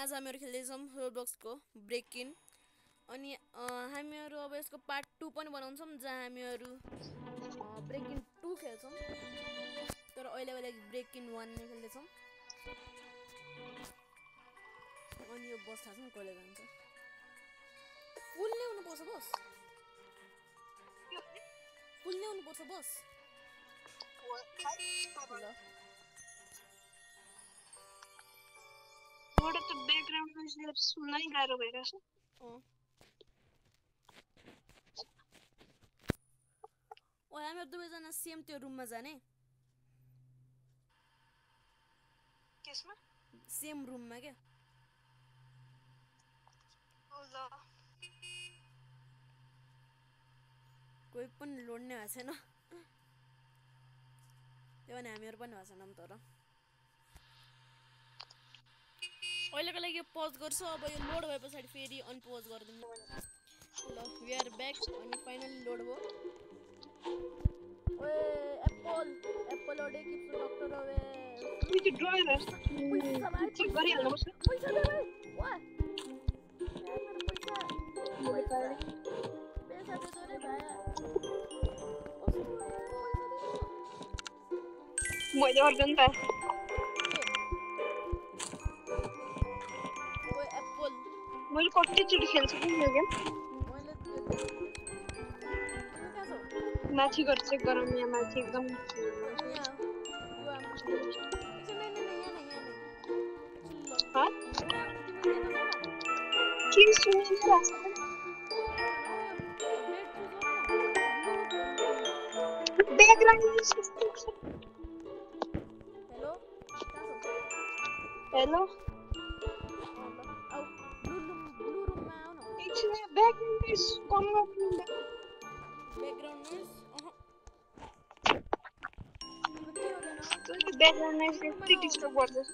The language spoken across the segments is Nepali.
आज हामीहरू खेल्दैछौँ रोब्लक्सको ब्रेक इन अनि हामीहरू अब यसको पार्ट 2 पनि बनाउँछौँ जहाँ हामीहरू ब्रेक इन 2 खेल्छौँ तर अहिलेको लागि ब्रेक इन 1 नै खेल्दैछौँ अनि यो बस थाहा छ नि कहिले जान्छ फुल ल्याउनु पर्छ बस फुल ल्याउनु पर्छ बस ल एउटा त ब्याकग्राउन्ड नोइज सुन्नै गाह्रो भइरहेछ हामीहरू दुवैजना सेम त्यो रुममा जाने केसमा सेम रुममा क्या ल कोही पनि लोड्ने भएको छैन त्यो भने हामीहरू पनि भएको छैनौँ तर अहिलेको लागि पज गर्छु अब यो लोड भए पछाडि फेरि अनपज गरिदिनु ल वी आर ब्याक अनि फाइनली लोड भयो ओए एप्पल ओडे किप्स डक्टर अवे त्यो ड्राइभर चेक गरिहाल्नु पर्छ पैसा दे भाइ वाह यार मेरो पैसा दे दो रे भाइ मैले अर्डन त ओए एप्पल मैले कतिचोटि खेल्छु कि यो गेम मैले तिमी कहाँ छौ माथि गएर चेक गरौँ यहाँ माथि एकदम के सुनिरहेको छ ब्याकग्राउन्ड नोइज कस्तो छ हेलो एकछिन ब्याकग्राउन्ड नोइज कम गर्नु ब्याकग्राउन्ड नोइज यति डिस्टर्ब गर्दैछ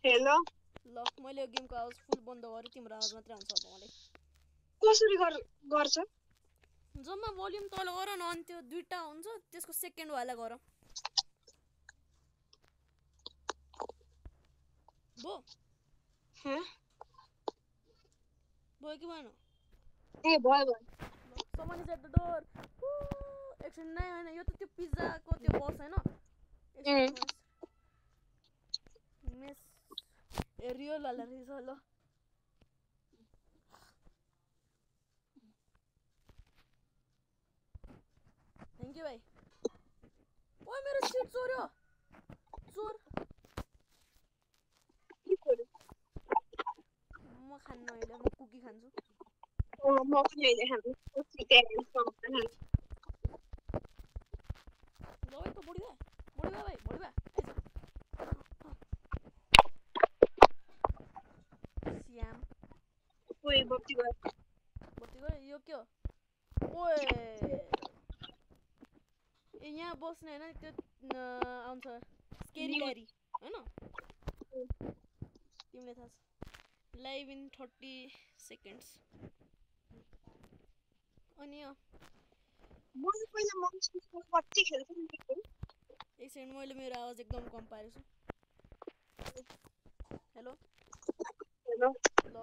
हेलो ल मैले यो गेमको आवाज फुल बन्द गरेँ तिम्रो आवाज मात्रै आउँछ अब मलाई कसरी गर्छ जम्मा भोल्युम तल गर न अनि त्यो दुईटा हुन्छ त्यसको सेकेन्ड वाला गर भो भयो कि भएन ए भयो someone is at the door एकछिन नै हैन यो त त्यो पिज्जाको त्यो बस हैन मिस रियल वाला रहेछ ल थ्यांक यू भाइ ओए मेरो सिट चोर्यो चोर म खान्न अहिले म कुकी खान्छु म पनि अहिले खान्छु भाइ त बढी भाइ श्याम ओए बत्ती गयो यो के हो ओए यहाँ बस्ने हैन त्यो आउँछ स्केरी डायरी हैन तिमीले थाहा छ लाइभ इन 30 सेकेन्ड्स अनि मैले पहिला मन्सनको कति खेल्थेँ नि एक सेकेन्ड मैले मेरो आवाज एकदम कम पारेछु हेलो हेलो ल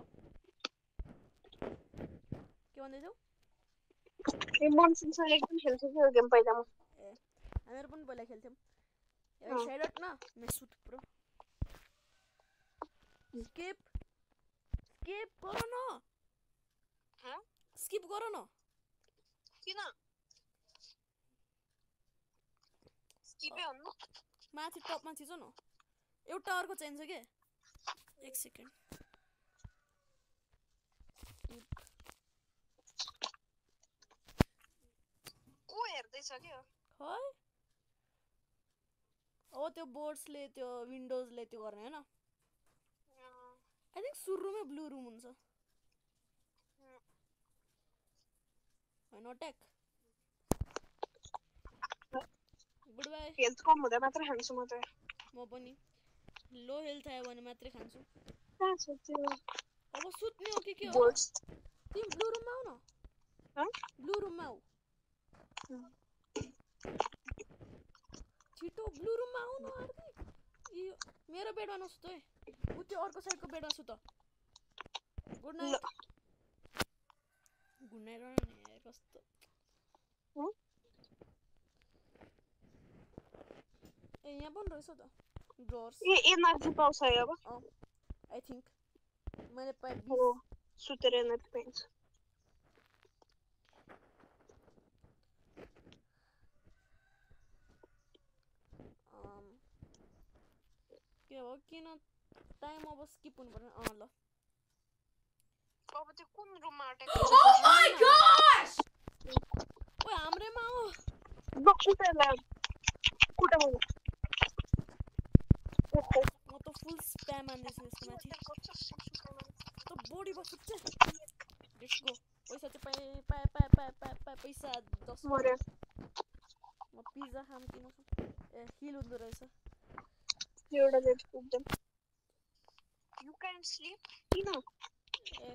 के भन्दैछौ ए मन्सनसँग एकदम खेल्थेँ त्यो गेम पहिला म ए हामीहरु पनि पहिला खेल्थ्यौं ए साइड हट न मैं सुट प्रो स्किप गर न ह स्किप गर न किन स्किपै हुनु माथि टपमा थिच न एउटा अर्को चाहिन्छ के एक सेकेन्ड को हेर्दैछ के हो खै ओ त्यो बोर्ड्सले त्यो विन्डोजले त्यो गर्ने हैन आई थिंक सुरुमै ब्लू रुम हुन्छ हैन अट्याक गुड बाई हेल्थ कम हुँदा मात्र खान्छु म त म पनि लो हेल्थ आयो भने मात्रै खान्छु कहाँ छ त्यो अब सुत्ने हो के हो बोर्ड्स तिमी ब्लू रुममा आउ न ह ब्लू रुममा आउ छिटो ब्लू रुममा आउ न आर्दी मेरो बेडमा नसुत है उ त्यो अर्को साइडको बेडमा सुत गुड नाइट गुड नाइट र नि कस्तो ए यहाँ पनि रहेछ त ड्रर्स ए एनर्जी पाउँछ अब आई थिंक मैले पाए हो सुतेर एनर्जी पाइन्छ के हो किन टाइम अब स्किप हुनु पर्दैन ल अब त्यो कुन रुममा अट्याक ओ माय गॉश ओए हाम्रेमा हो बक्सुतला कुटा म त फुल स्प्याम आन्दैछु यसको माथि त बडी बक्स छ लेट्स गो पैसा चाहिँ पाए पैसा 10 मरे म पिज्जा खाम किन ए हिल हुँदो रहेछ एउटा लेट पुग्दैन यु क्यान स्लीप किन ए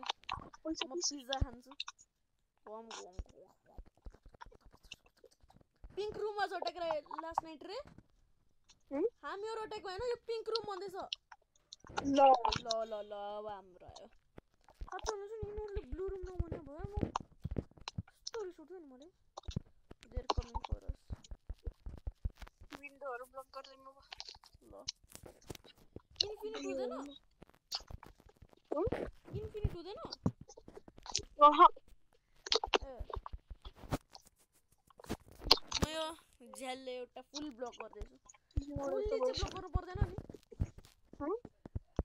म पिज्जा खान्छु गम पिंक रुममा अट्याक लास्ट नाइट रे हामीहरु अट्याक भएन यो पिंक रुम भन्दैछ ल अब हाम्रो आयो साथै हुन्छ नि यिनीहरुले ब्लू रुम नभन्ने भयो म कस्तो रिस उठ्यो नि मलाई देयर कमिङ फर अस विन्डोहरु ब्लक गर्दिनु ल इन्फिनिट हुँदैन इन्फिनिट हुँदैन अह ए म यो झ्यालले एउटा फुल ब्लक गर्दैछु फुल्ली चाहिँ ब्लक गर्नु पर्दैन नि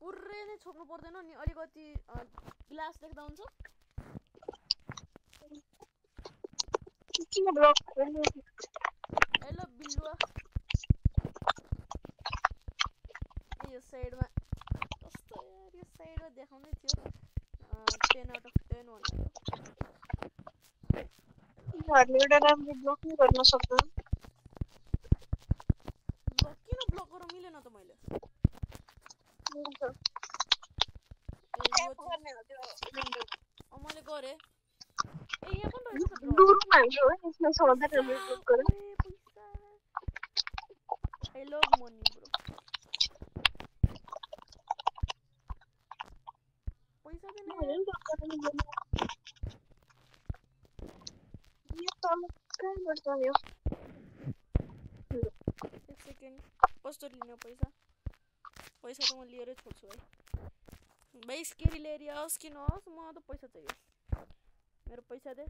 पुरै नै छोप्नु पर्दैन नि अलिकति ग्लास देख्दा हुन्छ किन ब्लक हेलो बिल्लुवा यो साइडमा कस्तो यार यो साइडमा देखाउँदै थियो 10 आउट अफ 10 भनेको यिनीहरुले एउटा राम्रो ब्लक नै गर्न सक्दैन किन ब्लक गर्न मिलेन त मैले मैले गरे ए यहाँ पनि रहेछ त दुरुमा हाल्छु है यसमा सधैँ राम्रो ब्लक गरे I love money bro पैसा देने ये तो काय गर्छ यो एक सेकेन्ड कस्तो लिने पैसा पैसा त म लिएरै छोड्छु है भाइ स्केरी लिएर आओस् कि नहोस् म त पैसा चाहियो मेरो पैसा दे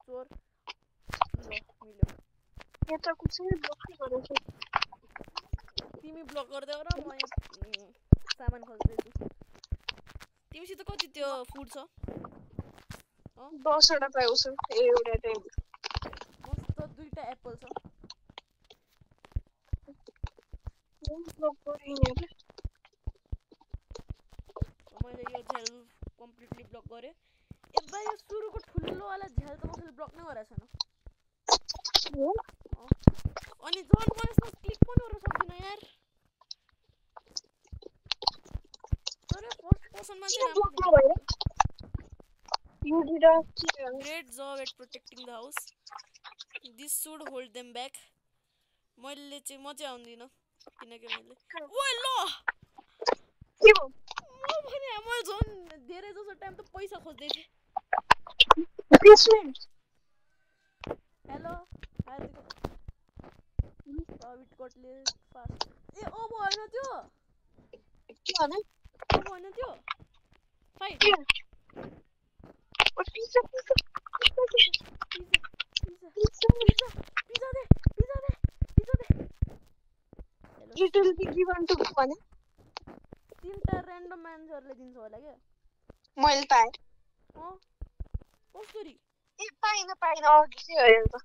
चोर ल मिल्यो यो त कसैले ब्लक गरेछ तिमी ब्लक गर्दै हो र म यहाँ सामान खोज्दैछु तिमीसित कति त्यो फुड छ 10 वटा पाउँछ एउटा टाइम मस्त दुईटा एप्पल छ ब्लक गरिने मैले यो झ्याल कम्प्लिटली ब्लक गरे ए भाइ यो सुरुको ठुलो वाला झ्याल त कसैले ब्लक नै गरेछ छैन अनि जन बनेसमा क्लिक पनि गर्न सक्दैन छैन यार अरे फर्स्ट पर्सनमा चाहिँ राम्रो You did a great job at protecting the house this should hold them back मैले चाहिँ म चाहिँ आउँदिन किनकि मैले ओए ल के हो म भने मैले झन् धेरै जसो टाइम त पैसा खोज्दै थिएँ बेसमेन्ट हेलो हार्दिक रबिट कोटले फास्ट ए अब होइन त्यो के भने अब होइन त्यो fight pizza pizza they It will be given to one. तीनटा र्यान्डम मान्छेहरूले दिन्छ होला के मैले पाएँ कसरी ए पाइन अघि चाहिँ हेरेर त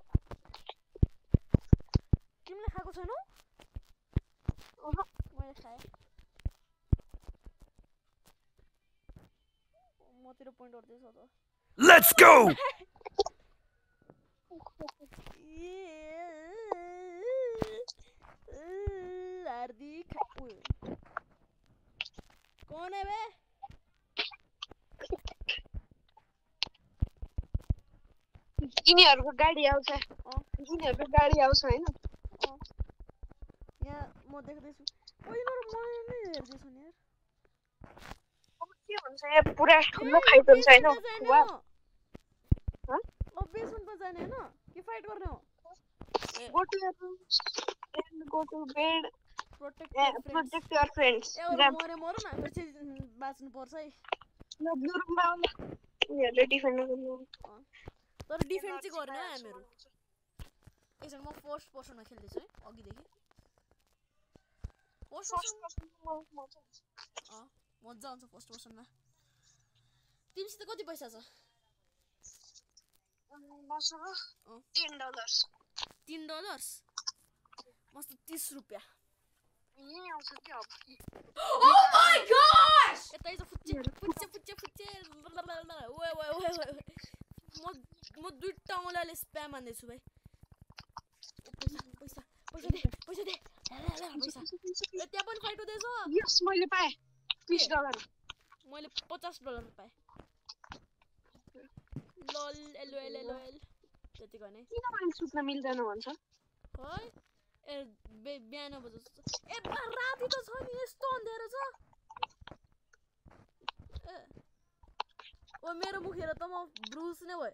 तिमीले खाएको छैनौ मैले खाएँ मतिर पोइन्ट गर्दैछ त Let's go! हार्दिक कौन है बे यिनीहरूको गाडी आउँछ हैन यहाँ म देख्दैछु पहिलो र मैले नै हेर्दैछु नि यार अब के हुन्छ यहाँ पुरा ठुलो फाइट हुन्छ हैन वाह अब बेसमेन्ट मा जाने हैन के फाइट गर्ने हो go to your room and go to bed protect your friends ए मरे न हामी चाहिँ बाच्नु पर्छ है ल ब्लू रुम मा आउनु यहाँले डिफेन्ड गर्नु तर डिफेन्ड चाहिँ गर्ने हामीहरु एकछिन म फर्स्ट पर्सनमा खेल्दै छु है अघि देखि फर्स्ट पर्सन मजा आउँछ फर्स्ट पर्सनमा तिमीसित कति पैसा छ मसँग $10 मस्त 30 रुपैयाँ यही आउँछ के अब Oh my gosh! यता इज फुच्चे म दुईटा औँलाले स्प्याम हान्दै छु भाइ पैसा दे ए त्यहाँ पनि फाइट हुँदैछ यस मैले पाएँ $20 मैले $50 पाएँ लल एलओएल त्यति गर्ने किन मैले सुत्न मिल्दैन भन्छ है ए बिहान बजे ए राति त छ नि यस्तो अँध्यारो छ ए ओ मेरो मुखेर त म ब्रुस नै भयो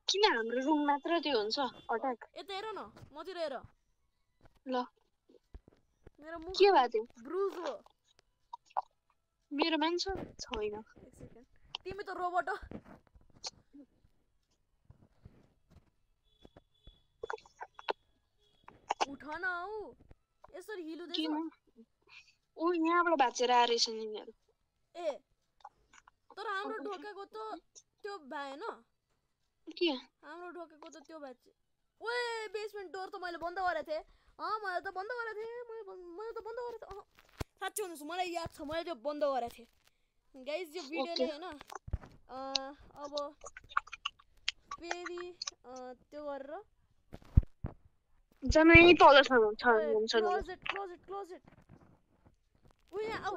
किन हाम्रो रुम मात्र त्यो हुन्छ अट्याक यता हेर न मतिर हेर ल मेरो मुख के भयो त्यो ब्रुस हो मेरो मान्छ छैन एक सेकेन्ड तिमी त रोबोट हो उठ न हौ यसरी हिल हुँदैछ ओ यहाँबाट भाचेर आएर रहेछ नि यिनीहरू ए तर हाम्रो ढोकाको त त्यो भएन के हाम्रो ढोकाको त त्यो भाच ओए बेसमेन्ट डोर त मैले बन्द गरेको थिएँ मैले त बन्द गरेको थिएँ साँच्चै भन्दैछु मलाई याद छ मैले त्यो बन्द गरेको थिएँ गाइज यो भिडियोले हैन अब फेरि त्यो गरेर जनै तलसम्म छ क्लोज इट उया आउ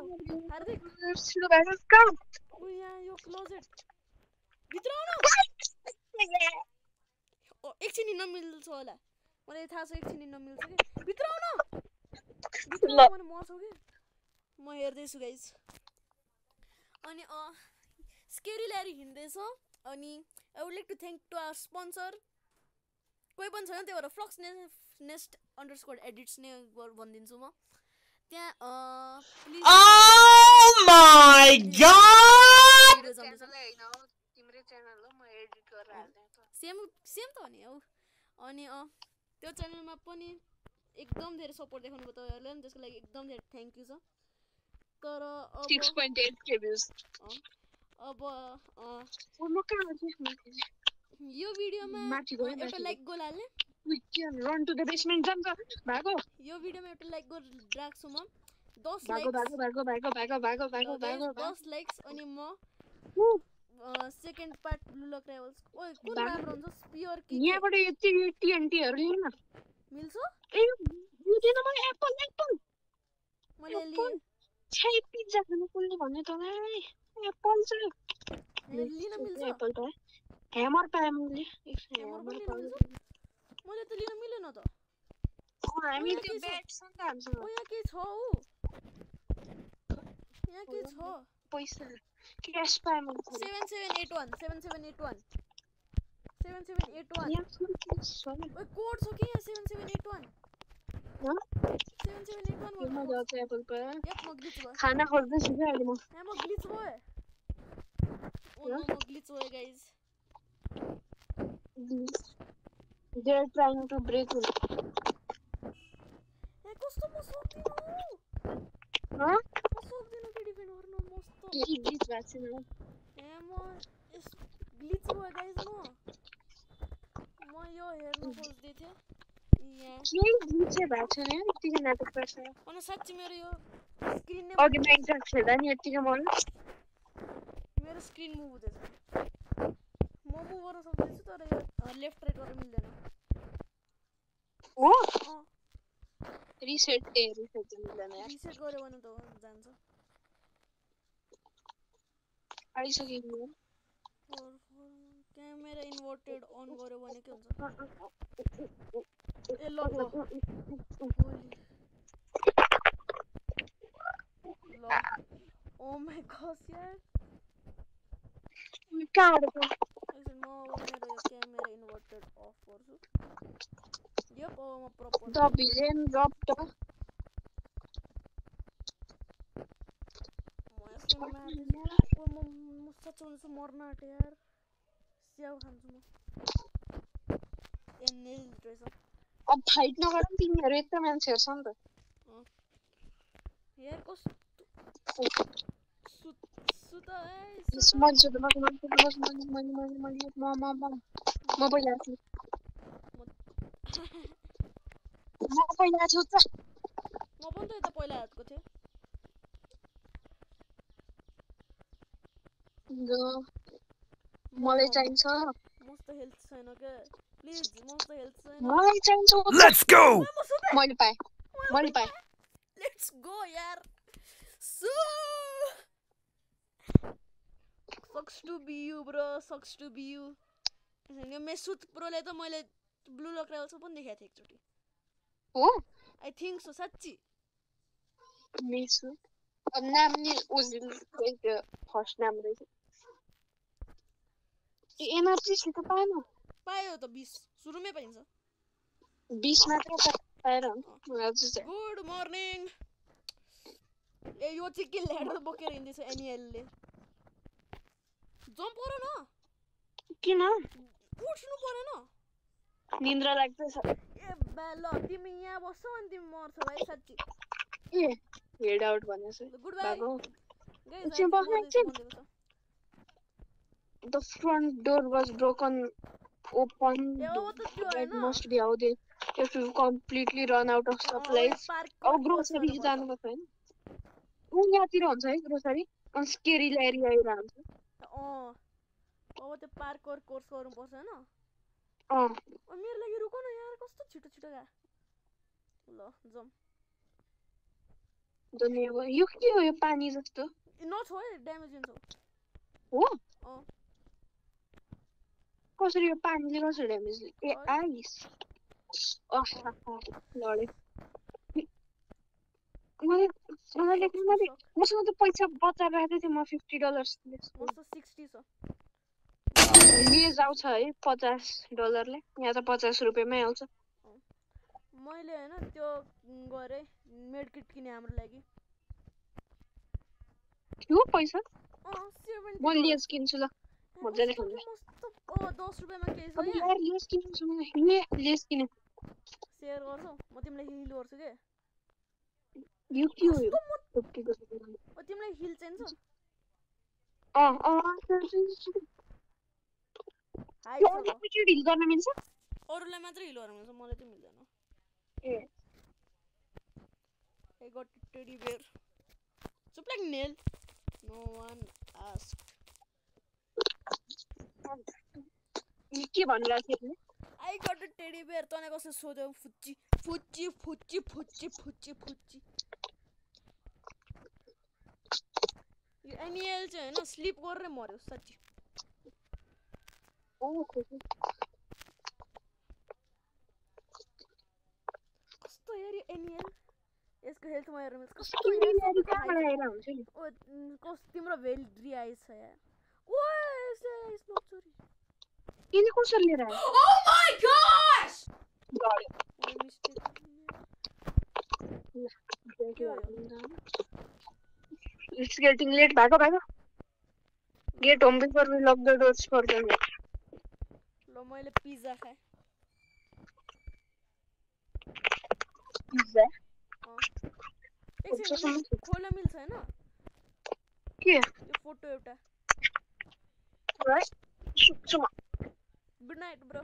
हार्दिक स्लो भएर कम उया यो क्लोज इट भित्र आउन ओ एकछिन हिँड्न मिल्छ होला मलाई थाहा छ एकछिन हिँड्न मिल्छ के भित्र आउन भित्र आउन मर्छौ के म हेर्दैछु गाइज अनि स्केरी ल्यारी हिँड्दैछ अनि I would like to thank to our sponsor कोही पनि छैन त्यही भएर फ्लक्स नेस्ट _edits नै भनिदिन्छु म त्यहाँ प्लिज Oh my god! तिम्रै च्यानल हो म एडिट गरेर हाल्दै सेम त हो नि हौ अनि त्यो च्यानलमा पनि एकदम धेरै सपोर्ट देखाउनु भयो तपाईहरुले अनि त्यसको लागि एकदम धेरै थ्यांक यू छ तर अब 6.8k views अब म कहाँ छु यो भिडियोमा एउटा लाइक गोल हाल्ने रन टु द बेसमेन्ट जान्छ भागो यो भिडियोमा एउटा लाइक गोल राख्छु म 10 लाइक्स अनि म सेकेन्ड पार्ट ब्लू लक राइभल्स ओइ कुन राम्रो हुन्छ स्पियर कि यहाँबाट यति टीएनटी हरु लिन मिल्छ ए दिएन मलाई एप्पल मैले लिएँ छाई पिज्जा खानु कुल्ने भन्ने तँलाई एप्पल चाहिँ लिन मिल्छ एप्पल पाए ह्यामर पाए मैले ह्यामर पनि लिन मिल्छ मैले त लिन मिलेन त हामी त्यो ब्याट छ नि त हामीसँग ओ यहाँ के छ हौ यहाँ के छ पैसा क्यास पाए मैले 7781 7781 7781 यहाँ छ नि ओइ कोड छ के यहाँ 7781 ह 7781 यो मैले अझ एप्पल पाए यप म ग्लिच भयो खाना खोज्दैछु क्या अहिले म यहाँ म ग्लिच भयो ओ नो म ग्लिच भयो guys they are trying to break in ए कस्तो म सक्दिन ह म सक्दिन के डिफेन्ड गर्न मस्त केही ग्लिच भएको छैन ए म ग्लिच भयो गाइज म यो हेर्न खोज्दै थिएँ यहाँ केही ग्लिच भएको छैन यतिकै नाटक गर्छ अनि साच्चै मेरो यो स्क्रिन नै अघि म एक्जाम खेल्दा नि यतिकै मलाई मेरो स्क्रिन मुभ हुँदैछ म मुभ गर्न सक्दैछु तर यो लेफ्ट राइट गर्न मिल्दैन हो अँ रिसेट मिल्दैन यार रिसेट गर्यो भने त जान्छ आइसक्यो क्यामेरा इन्भर्टेड अन गर्यो भने के हुन्छ ए ल ल ओ माय गॉड यार कहाँबाट एकछिन म मेरो यो क्यामेरा इन्भर्टेड अफ गर्छु यप म प्रपर द भिलेन ड्रप्ड म सचाउँछु मर्न आँटे यार स्याउ खान्छु म ए नेल रहेछ अब फाइट नगर नि तिमीहरू यत्रो मान्छेहरू छ नि त यार कस्तो सुत यस मान्छे त म पहिला छु म पहिला छु त म पनि त यता पहिला हातको थिएँ मलाई चाहिन्छ मस्त हेल्थ छैन के प्लिज मस्त हेल्थ छैन मलाई चाहिन्छ Let's go! मैले पाएँ लेट्स गो यार sucks to be you bro sucks to be you यो मेसुत प्रोले त मैले ब्लू लक राइवल्स पनि देखाएको थिएँ एकचोटि हो आई थिंक सो साच्ची मेसु नाम नि ओजिल त्यो फर्स्ट नाम रहेछ एनर्जी छ त पाएन पायो त 20 सुरुमै पाइन्छ 20 मात्र पाएर हजुर गुड मर्निङ ए यो चाहिँ के ल्याडर बोकेर हिँड्दैछ एनिएलले जम्प गर न किन उठ्नु परेन निन्द्रा लाग्दैछ ए ल तिमी यहाँ बस्छौ अनि तिमी मर्छौ है साच्ची ए हेड आउट भनेछ goodbye guys The front door was broken open. That must be how they have to completely run out of supplies. अब ग्रोसरी जानुपर्छ हैन यहाँतिर हुन्छ है ग्रोसरी अनि स्केरी ल्यारी आइरहन्छ अब त्यो पार्कर कोर्स गर्नुपर्छ हैन मेरो लागि रुक न यार कस्तो छिटो छिटो गा ल जम धन्यवाद यो के हो यो पानी जस्तो नछो है ड्यामेज हुन्छ हो कसरी यो पानीले कसरी ड्यामेज ए आइस लडे मसँग त पैसा बचाएर राखेको थिएँ म $50 मसँग 60 छ ले जाउँछ है $50 ले यहाँ त 50 रुपैयाँमै आउँछ मैले हैन त्यो गरे मेडकिट किने हाम्रो लागि त्यो पैसा 70 म लेस किन्छु ल मज्जाले खान्छु मस्त 10 रुपैयाँमा केही छ अब यार लेस किन्छु मलाई लेस किने शेयर गर्छौ म तिमीलाई हिल गर्छु के यो के हो यो तिमीलाई हिल चाहिन्छ हाई छ हिल गर्न मिल्छ अरुलाई मात्र हिल गर्न मिल्छ मलाई त मिल्दैन ए I got a teddy bear. So like nail. No one asked. के भनिरहेको थिए I got a teddy bear. तँलाई कसले सोध्यो फुच्ची फुच्ची फुच्ची फुच्ची फुच्ची फुच्ची यो एनियल चाहिँ हैन स्लिप गरेर मर्यो साच्चै कस्तो यार यो एनियल यसको हेल्थमा हेर्नु कस्तो कस तिम्रो भेल्ड्री आइछ यार ओए स्नो चोरी किन कसरी लिएर आयो Oh my gosh! It's getting late. Back up. Get home before we lock the doors for the night. ल मैले पिज्जा खाए Pizza? एकछिन खोल्न मिल्छ हैन के यो फोटो एउटा right सुमा गुड नाइट ब्रो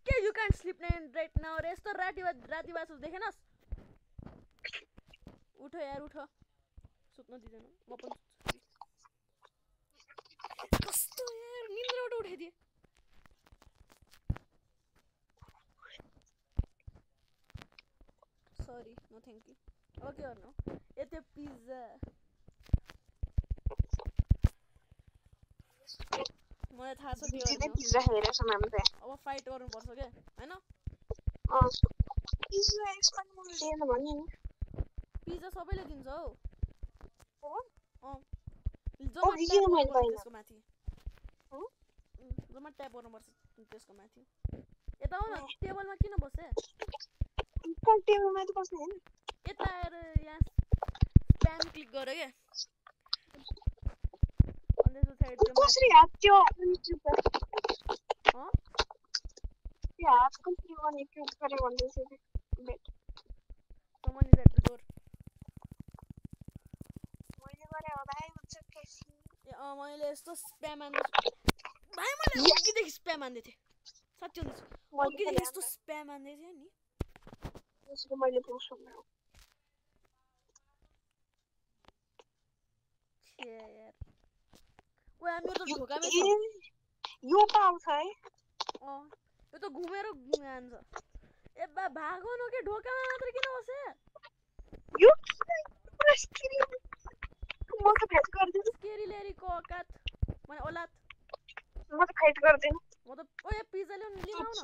के you can't sleep right now रे यस्तो राति बासु देखेनस् उठ यार उठ सुत्न दिदैन म पनि कस्तो यार निन्द्राबाट उठाइदिए सरी नो थ्याङ्क यू अब के गर्नु यति पिज्जा मलाई थाहा छ के गर्नु पिज्जा खाइरहेछ म्याम चाहिँ अब फाइट गर्नुपर्छ के हैन पिज्जा एक्सपान्ड गर्न दिएन भने नि पिज्जा सबैले दिन्छ हौ त्यसको माथि जम्मा ट्याप गर्नुपर्छ त्यसको माथि यता आउ न टेबलमा किन बसे टेबलमा त बस्ने हैन यता आएर यहाँ स्प्याम क्लिक गर के कसरी हात त्यो हात कसरी गर्ने क्लिक गरे भन्दैछ बेट someone is at the door मैले गरे हो भाइ हुन्छ केसी मैले यस्तो स्प्याम हान्दै भाइ मैले अघिदेखि स्प्याम हान्दै थिएँ साँच्चै भन्दैछु अघिदेखि यस्तो स्प्याम हान्दै थिएँ नि त्यसको मैले पोस्ट गर्नु छे यार ओए हामी त ढोकामै छ यो पाउँछ है यो त घुमेर हान्छ ए बा भागो न के ढोकामा मात्र किन बसे यो म त फाइट गर्दिन स्केरी लेरीको औकात माने औलाद म त फाइट गर्दिन म त ओए पिज्जा लिन आउ न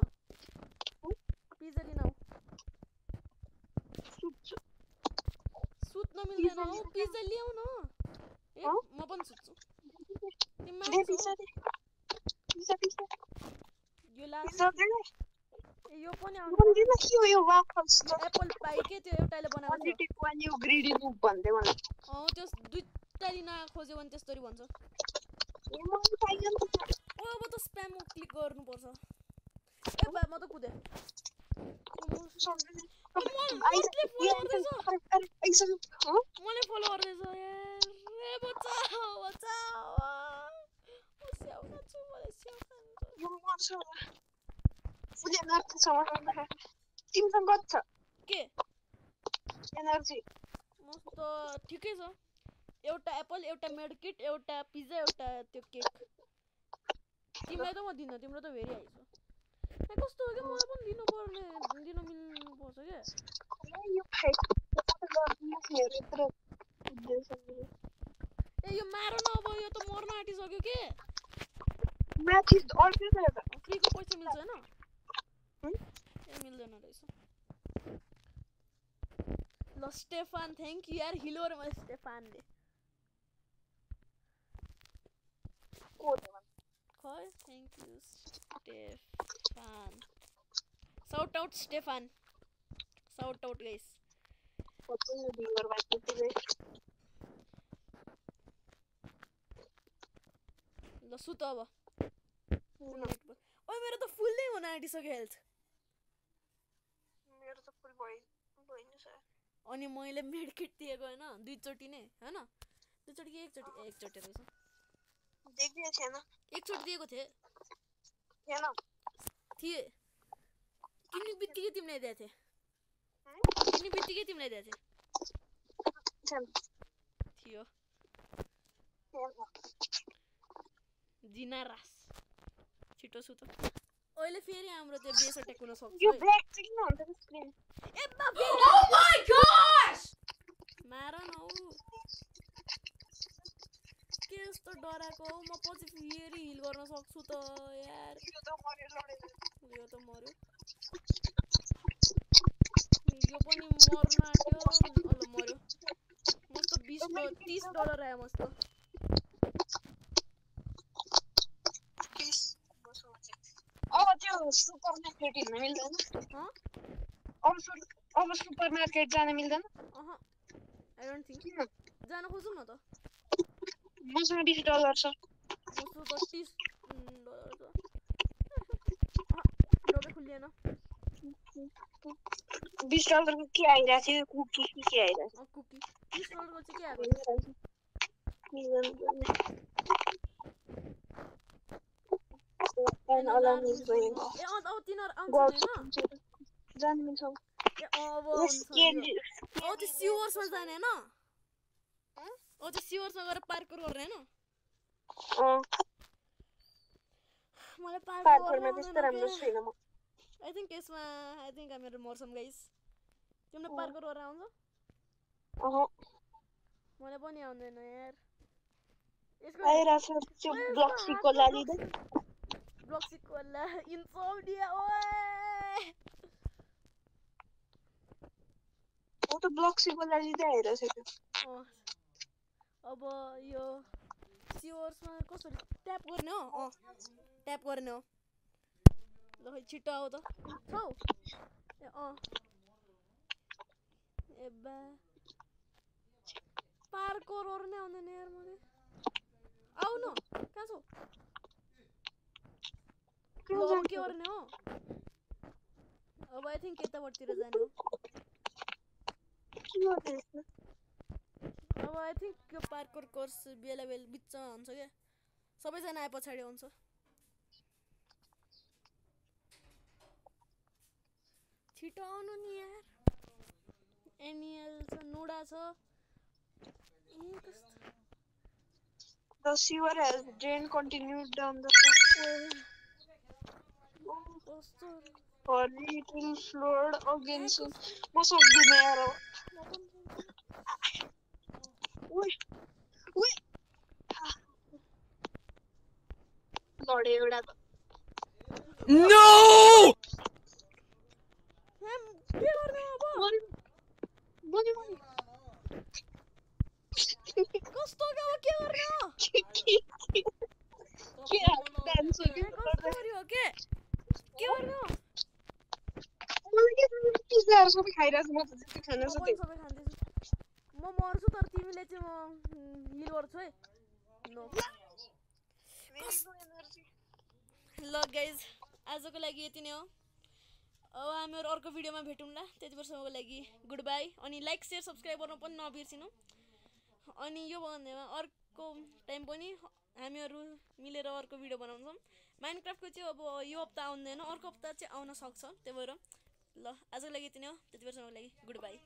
पिज्जा लिन आउ सुत्न मिल्दैन हौ पिज्जा ल्याउ न ए म पनि सुत्छु तिमी यो लास्ट यो पनि यो वाफल्स एप्पल पाई के त्यो एउटाले बनाएको छ वान यु ग्रीडी बुक भन्दै मलाई त्यो दुईटा लिन खोज्यो भने त्यस्तरी भन्छ अब त स्प्याम क्लिक गर्नुपर्छ ए बा म त कुदे मलाई फलो गर्दैछ ए बचाओ यो मर्छ फुले लाग्छ समस्या तिमीसँग कति छ के एनर्जी म त ठिकै छ एउटा एप्पल एउटा मेड किट एउटा पिज्जा एउटा त्यो केक तिमीलाई त म दिन्न तिम्रो त भेरी आइछ कस्तो हो के मलाई पनि दिन मिल्नु पर्छ के यो फाइट ए यो मार न अब यो त मर्न आँटिसक्यो के म्याच इज अल फ्रीको पैसा मिल्छ हैन ए मिल्दैन रहेछ ल स्टेफान थ्यांक यू यार हिलोर म स्टेफानले खै thank you Stefan shout out Stefan shout out guys ल सुत अब ओए मेरो त फुल नै हुन आँटिसक्यो हेल्थ मेरो त फुल भइन छ अनि मैले मेडकिट दिएको हैन दुई चोटी नै हैन दुई चोटी कि एक चोटी रहेछ देखिए छैन एक चोटी दिएको थिए छैन थिए किन्ने बित्तिकै तिमीलाई दिएको थिए किन्ने बित्तिकै तिमीलाई दिएको थिए थियो जिना रास छिटो सुत अहिले फेरि हाम्रो त्यो बेस अट्याक हुन सक्छ यो है। ब्ल्याक चाहिँ किन हुन्छ त स्क्रिन? ए बाबे Oh my gosh! मार न हौ के यस्तो डराएको हौ म पछि फेरि हिल गर्न सक्छु त यार। यो त मर्यो लडेर। यो त मर्यो यो पनि मर्न आँट्यो अल्ल मर्यो मस्त $20 आयो मस्त। अब त्यो सुपर मार्केट हिँड्न मिल्दैन? अब सुपर मार्केट जान मिल्दैन? आई डोन्ट थिंक किन? जान खोजौँ न त। मसँग $20 छ। मसँग त $30 छ। डबे खुलिएन। $20 को के आइरहेको थियो? कुकी के आइरहेको कुकी $30 को चाहिँ के आएको थियो? तिनीहरू आउँछन् हैन? जान मिल्छ। ए अब हुन्छ यो त्यो सिवर्समा जाने हैन? त्यो सिवर्समा गएर पार्कोर गर्ने हैन? मलाई पार्कोर गर्न त्यस्तो राम्रो छैन म। आई थिंक हामीहरु मर्छौं गाइस। तिमीले पार्कोर गर्न आउँछ? मलाई पनि आउँदैन यार। यसको आइराछ त्यो ब्लक्सीको लागि दे। ब्लक्सीको ला इन्सोम्निया ओए। ओ त ब्लक्सीको लागि दे आइराछ त्यो। अब यो सिवर्समा कसरी ट्याप गर्ने हो? ट्याप गर्ने हो। ल खै छिटो आऊ त। छौ? ए बा पार्कोर गर्ने आउँदैन यार मलाई। आउ न कहाँ छौ? ल के गर्ने हो? अब आई थिंक यतापट्टितिर जाने हो। अब आई थिंक यो पार्कोर कोर्स बेला बिचमा हुन्छ क्या। सबैजना आए पछाडि हुन्छ। छिटो आउनु नि यार। एनियल छ, नुडा छ। The sewer has drained continued down the path. For it will flood again soon. म सक्दिन यार। उइ लडे एउटा त। No! के गर्ने अब? कस्तो के अब के गर्ने हो? के डान्स हो के गर्यो के? के गर्ने हो? मलाई के पिज्जाहरु सबै खाइराछु म त जति खान म सक्छु। सबै खान्दैछु। म मर्छु तर तिमीले चाहिँ म हिल गर्छु है। नो। ल गाइज आजको लागि यति नै हो। अब हामीहरु अर्को भिडियोमा भेटौँला। त्यतिबेरसम्मको लागि गुड बाई। अनि लाइक शेयर सब्स्क्राइब गर्न पनि नबिर्सिनु। अनि यो भन्दैमा अर्को टाइम पनि हामीहरु मिलेर अर्को भिडियो बनाउँछौँ। माइनक्राफ्टको चाहिँ अब यो हप्ता आउँदैन, अर्को हप्ता चाहिँ आउन सक्छ। त्यही भएर ल आजको लागि यति नै हो। त्यतिबेरसम्मको लागि गुड बाई।